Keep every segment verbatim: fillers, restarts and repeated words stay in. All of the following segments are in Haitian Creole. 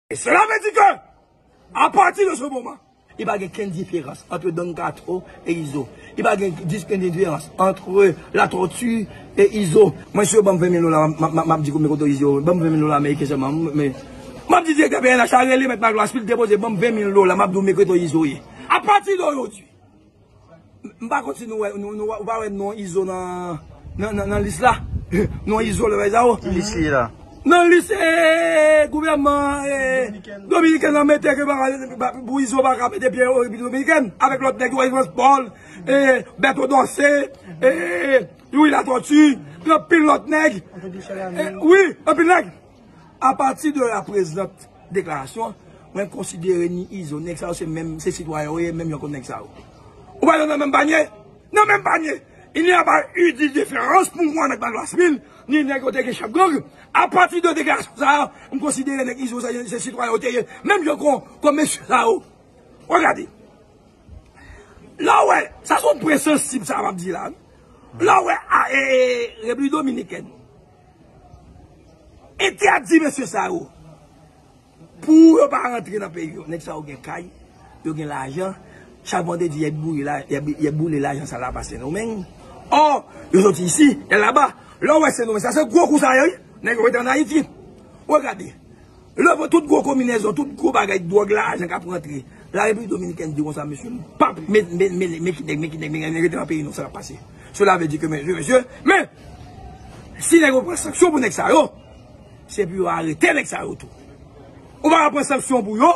E cela veut dire que, à partir de ce moment, li pa gen kenn diferans ant Don Kato e Izo. Li pa gen dis-, kenn diferans ant Latortue e Izo. Mwen, si yo ban m ven mil dola, m ap, m ap, m ap di konbyen kote Izo. Ban m ven mil dola ameriken sèlman. M, men, m ap di direktè P N H la, rele mèt Magloire Spil, depoze, ban m ven mil dola, m ap di w men kote Izo ye. Apati de jodi, m pa konn si nou wè, nou, nou, ou pa wè non Izo nan, nan, nan, nan lis la. Non Izo, lè sa yo. Lis li la. Nan lis, eh, gouvènman, eh, dominiken nan mete ke pa, pa, pou Izo pa ka mete pye an Repiblik Dominikèn, avèk lòt nèg yo, Evans Paul, eh, Berto Dorcé, eh, Youri Latortue, gen anpil lòt nèg. Eh, wi, anpil nèg. Apati de la prezant deklarasyon, mwen konsidere ni Izo, nèg sa yo se menm, se sitwayen yo ye, menm jan kot nèg sa yo. Ou pa yo nan menm panye? Nan menm panye. Il n'y a pas eu de différence pour moi avec Magloire Spil, ni nèg yo te gen chèf gang. Apati de deklarasyon sa yo, m konsidere nèg Izo sa yo se sitwayen yo te ye, menm jan kon, kon mesye sa yo. Regade. La w wè, sa se yon pwen sansib sa m ap di la. La w wè, a, e, e, Repiblik Dominikèn entèdi mesye sa yo. Pou yo pa rantre nan peyi yo. Nèg sa yo gen kay, yo gen lajan. Chak vandredi, y ap boule la, y ap, y ap boule lajan sa la pa Sendomeng. Ò, yo soti isi, y al laba. Lè w wè Sendomeng, sa se gwo kou sa ye, wi. Nèg yo rete ann Ayiti. Regade. Lè tout gwo konbinezon, tout gwo bagay dwòg, lajan k ap rantre. La Repiblik Dominikèn di konsa, mesye, m p ap met, met, met, met kidnèp, met kidnèp, met kidnèp, rete nan peyi nou, sa k ap pase. Cela veut dire que, mesye, mesye, men, si nèg yo pran sanksyon pou nèg sa yo, se pou yo arete nèg sa yo tou. Ou pa ka pran sanksyon pou yo,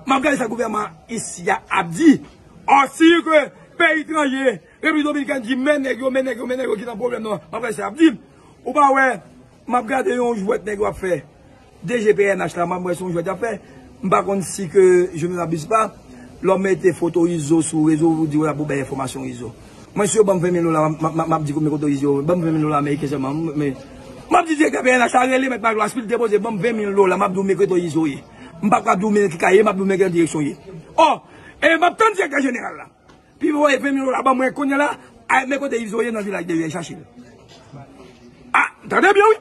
m ap gade sa gouvènman isi a ap di. Ò, si ke peyi etranje, Repiblik Dominikèn di, men nèg yo, men nèg yo, men nèg yo ki nan pwoblèm nan, m ap gade sa y ap di. Ou pa wè, m ap gade yon jwèt nèg yo ap fè. D G P N H la, m ap wè se yon jwèt y ap fè. M pa konn si ke je ne m'abuse pas, lè w mete foto Izo sou rezo, ou di w la pou bay enfòmasyon Izo. Mwen, si yo ban m ven mil dola, m ap, m ap, m ap di konbyen kote Izo, ban m ven mil dola ameriken sèlman, m, men, m ap di direktè P N H la, rele mèt Magloire Spil, depoze, ban m ven mil dola, m ap di w men kote Izo ye. M p ap ka di w men ki kay ye, m ap di w men ki direksyon ye. Ò, e m ap tann direktè jeneral la. Pi voye ven mil dola ban mwen kounye a la, ay, men kote Izo ye nan vilaj de Vyèj, chache l. A, tande byen, wi.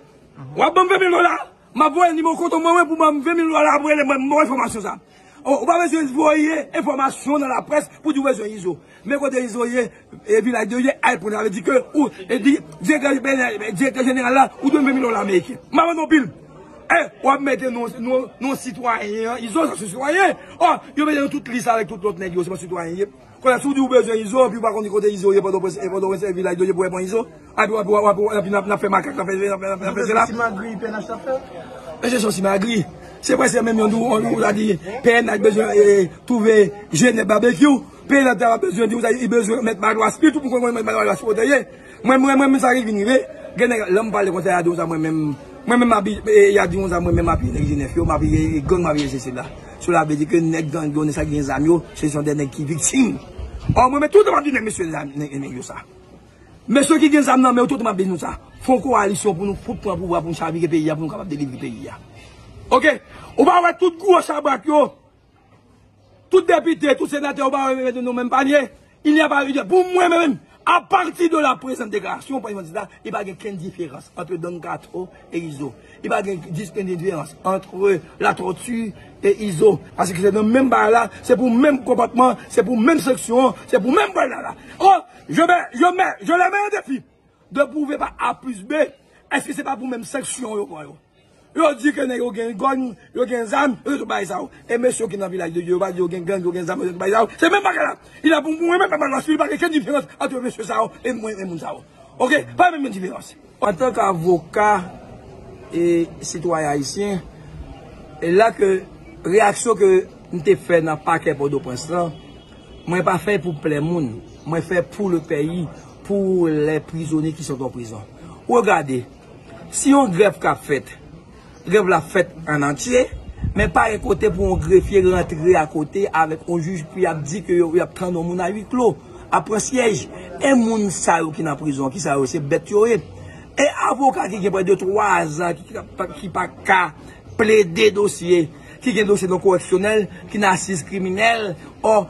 W ap ban m ven mil dola, m ap voye nimewo kont mwen, mwen, pou ban m ven mil dola, ap rele mwen, m ba w enfòmasyon sa. O, ou pa bezwen voye enfòmasyon nan laprès pou di w bezwen Izo. Men kote Izo ye, e vilaj de Vyèj, ay, pou n ale di ke, ou, e di, direktè, direktè jeneral la, ou dwe m ven mil dola ameriken. M ap vann anpil. E, w ap mete non, non, non sitwayen an, Izo, sa se sitwayen. O, yo mete nan tout lis avèk tout lòt nèg yo, se pa sitwayen ye. Kounye a, si w di w bezwen Izo, epi w pa konn kote Izo ye, Pòtoprens, e Pòtoprens, e vilaj de Dye pou w pran Izo. Epi w ap, w ap, w ap, w ap, n ap, n ap fè makak, n ap fè, n ap, n ap fè sela. Simagri, P N H t ap fè. Mesye, se yon simagri. Se prèske menm yon dou, yon dou, sa di, P N H bezwen, e, twouve Jenèf Babekyou. P N H ta bezwen di w sa, li bezwen mèt Magloire Spil, tout moun konn mèt Magloire Spil kote ye. Mwen, mwen, mwen, mwen, sa ki vin rive, gen nèg, lè m pale konsa, y a di w sa, mwen menm, mwen menm, m apiye, e, y a di w sa, mwen menm, m apiye nèg Jenèf yo, m apiye gang, m apiye sesi la. Cela veut dire que nèg gang yo, nèg sa ki gen zam yo, se son de nèg ki viktim. Ò, mwen menm, tout tan m ap di nèg, mesye, zam, nèg, nèg yo sa. Mesye ki gen zam nan men yo, tout tan m ap di nou sa. Fè yon kowalisyon pou nou fout pran pouvwa, pou nou chavire peyi a, pou nou kapab delivre peyi a. Oke? Ou pa wè tout gwo chabrak yo, tout depite, tout senatè, ou pa wè mete nou menm panye. Il n'y a pas eu de, pou mwen menm, apati de la prezant deklarasyon, prezidan, li pa gen kenn diferans ant Don Kato e Izo. Li pa gen dis-, kenn diferans ant Latortue e Izo. Paske se nan menm bagay la, se pou menm konpòtman, se pou menm sanksyon, se pou menm bagay la. O, je mets, je mets, je les mets en défi de prouver par A plus B, èske se pa pou menm sanksyon yo pran yo? Yo di ke nèg yo gen gang, yo gen zam, yo tout bagay sa yo. E mesye ki nan vilaj de Dye, yo pa di yo gen gang, yo gen zam, yo tout bagay sa yo. Se menm bagay la. Li la pou mwen menm, pa malas, li pa gen kenn diferans ant mesye sa yo e mwen, e moun sa yo. Oke? Pa menm diferans. Antanke avoka e sitwayen ayisyen, e la ke reyaksyon ke m te fè nan pakè Pòtoprens lan, mwen pa fè pou plè moun. Mwen fè pou le peyi, pou les prisonniers qui sont en prison. Regade, si yon grèv k ap fèt, grèv la fèt an antye, men pa gen kote pou yon grefye rantre akote avèk yon jij pou y ap di ke yo, y ap tann yon moun a huis clos, ap pran syèj. E moun sa yo ki nan prizon, ki sa yo, se bèt yo ye. E avoka ki gen prè de twa zan, ki, ki, ki pa ka plede dosye, ki gen dosye non koreksyonèl, ki nan asiz kriminèl, ò,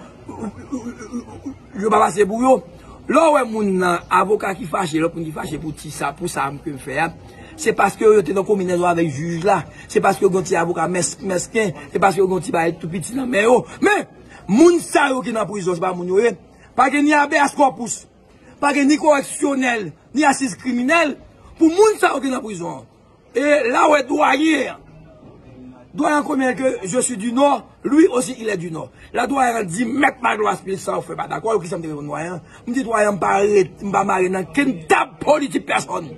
yo pa pase pou yo. Lè w wè moun nan, avoka ki fache, lòt moun ki fache pou ti sa, pou sa ke m fè a, Se paske yo te nan konbinezon avèk jij la. Se paske yo gen ti avoka mès-, mesken. Se paske yo gen ti bagay tou piti nan men yo. Men, moun sa yo ki nan prizon, se pa moun yo ye. Pa gen ni habeas corpus, pa gen ni koreksyonèl, ni asiz kriminèl pou moun sa yo ki nan prizon an. E la ou wè dwayen an. Dwayen an konnen ke je suis du Nord, lui aussi il est du Nord. La dwayen an di, Mèt Magloire Aspil, sa ou fè pa dakò, kisa m te reponn dwayen an? M di dwayen an, m pa ret, m pa mare nan kenn tab politik pèsòn.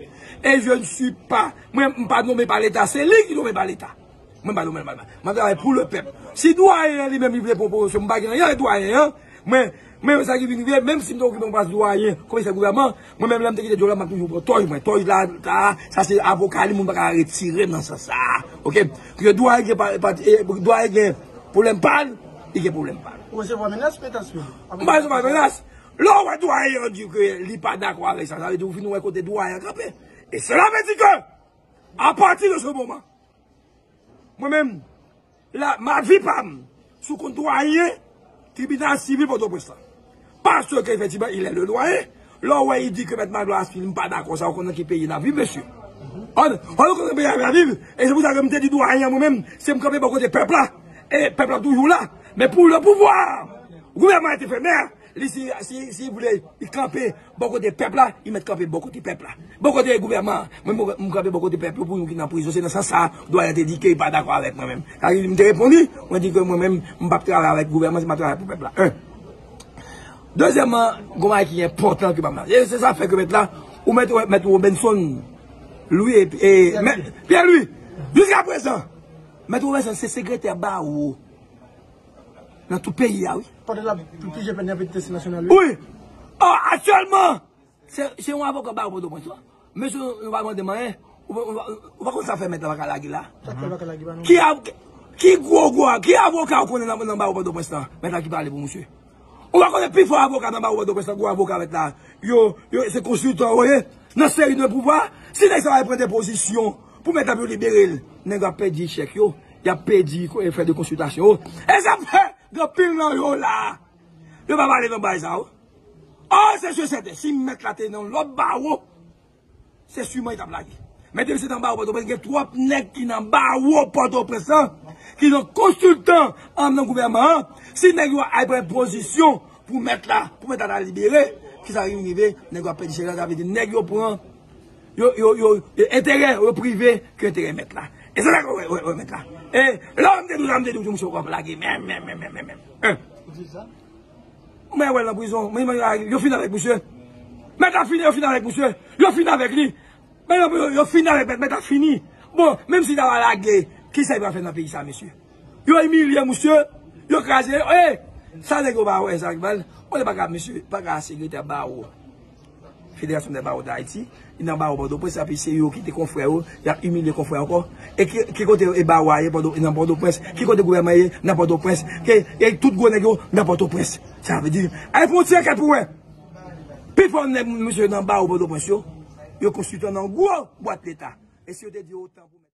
E je ne suis pas, mwen, m pa nonmen pa Leta, se li ki nonmen pa Leta. Mwen pa nonmen pa Leta. M ap travay pou le pèp. Si dwayen an li menm li vle pran pwomosyon, m pa gen anyen avèk dwayen an. Mwen, men sa ki vin rive, menm si m te okipe yon plas dwayen, komisè gouvèman, mwen menm lè m te kite djòb la, m ap toujou pran tòj mwen. Tòj la, sa, sa se avoka li, moun pa ka retire nan sans sa. Oke? Paske dwayen gen pa, pa, e, dwayen gen pwoblèm pa l, li gen pwoblèm pa l. Ou resevwa menas, Mèt Aspil? M pa resevwa menas. Lè w wè dwayen an di ke li pa dakò avèk sa, sa vle di ou fin wè kote dwayen an kanpe. E sela vle di ke, a pati de se moman, mwen menm, la, ma vi pa m sou kont dwayen tribinal sivil Pòtoprens lan. Paske efektivman, il est le doyen. Lè w wè li di ke Mèt Magloire Aspil, m pa dakò sa, ou konn nan ki peyi n ap viv, mesye. Ou, ou konn nan peyi n ap viv. E se pou sa ke m te di dwayen an, mwen menm, se m kanpe bò kote pèp la. E pèp la toujou la. Men pou le pouvwa, gouvènman te fè mè, li si, si, si vle, li kanpe bò kote pèp la, li mèt kanpe bò kote pèp la. Bò kote gouvèman an, mwen, mwen, mwen kanpe bò kote pèp yo pou moun ki nan prizon. Se nan sans sa, dwayen te di ke li pa dakò avèk mwen menm. Sa vle di, m te reponn li, mwen di ke mwen menm, m p ap travay avèk gouvèman, se m ap travay pou pèp la. En. Dezyèmman, gon bagay ki enpòtan ke m ap la. E se sa fè ke mèt la, ou mèt, mèt Robinson Louis e, e mèt Pierre Louis, jiska prezan, mèt Robinson se sekretè bawo nan tout peyi a, wi. Pandan l ap pije pèn nan P T C nasyonal, wi. Wi. Ò, aktyèlman, se, se yon avoka bawo Pòtoprens, wi. Mesye, nou pa mande m anyen. Ou, ou, ou pa konn sa fè mèt la pa ka lage la. Sa fè pa ka lage, pa non. Ki av-, ki gwo, gwo, ki avoka ou konnen nan, nan bawo Pòtoprens lan? Mèt la ki pale pou misye. Ou pa konnen pi fò avoka nan bawo Pòtoprens lan, gwo avoka mèt la. Yo, yo, se konsiltan yo ye. Nan seri de pouvwa, si nèg sa va pran depozisyon pou mèt la pou yo libere l, nèg yo ap pèdi chèk yo, y ap pèdi ko-, frè de konsiltasyon yo. E sa fè, gen anpil nan yo la, yo pa pale nan bagay sa yo. Ò, se si e sèten, si mèt la te nan lòt bawo, se siman li t ap lage. Men depi se nan bawo Pòtoprens, gen twòp nèg ki nan bawo Pòtoprens lan, ki nan konsiltan an nan gouvèman an. Si nèg yo al pran pozisyon pou mèt la, pou mèt la ta libere, kisa ki rive? Nèg yo ap pèdi chèk la, sa vle di nèg yo pran, yo, yo, yo, yo enterè yo prive ke enterè mèt la. E se la ke wè, wè, wè mèt la. E lè m te di w sa, m te di w, misye w ap lage, men, men, men, men, men, men. Hein. Mwen wè l nan prizon. Mwen, mwen, yo fin avèk misye. Mèt la fini, yo fin avèk misye. Yo fin avèk li. Men yo, yo, yo fin avèk mèt, mèt la fini. Bon, menm si ta va lage, kisa li pral fè nan peyi sa, mesye? Yo imilye misye, yo kraze, e, sa nèg yo pa wè, sa ki mal. Bon, li pa ka, mesye, pa ka sekretè bawo. Federasyon dè bawo d Ayiti, li nan bawo Pòtoprens, epi se yo ki te konfrè yo, y ap imilye konfrè ankò. E ki, ki kote e bawo a ye Pòto-, nan Pòtoprens? Ki kote gouvèman ye nan Pòtoprens? Ke, e tout gwo nèg yo nan Pòtoprens. Sa vle di, al fè yon ti ankèt pou wè. Pi fò nèg misye nan bawo Pòtoprens yo, yo konstitye nan gwo bwat Leta. E si yo te di otan pou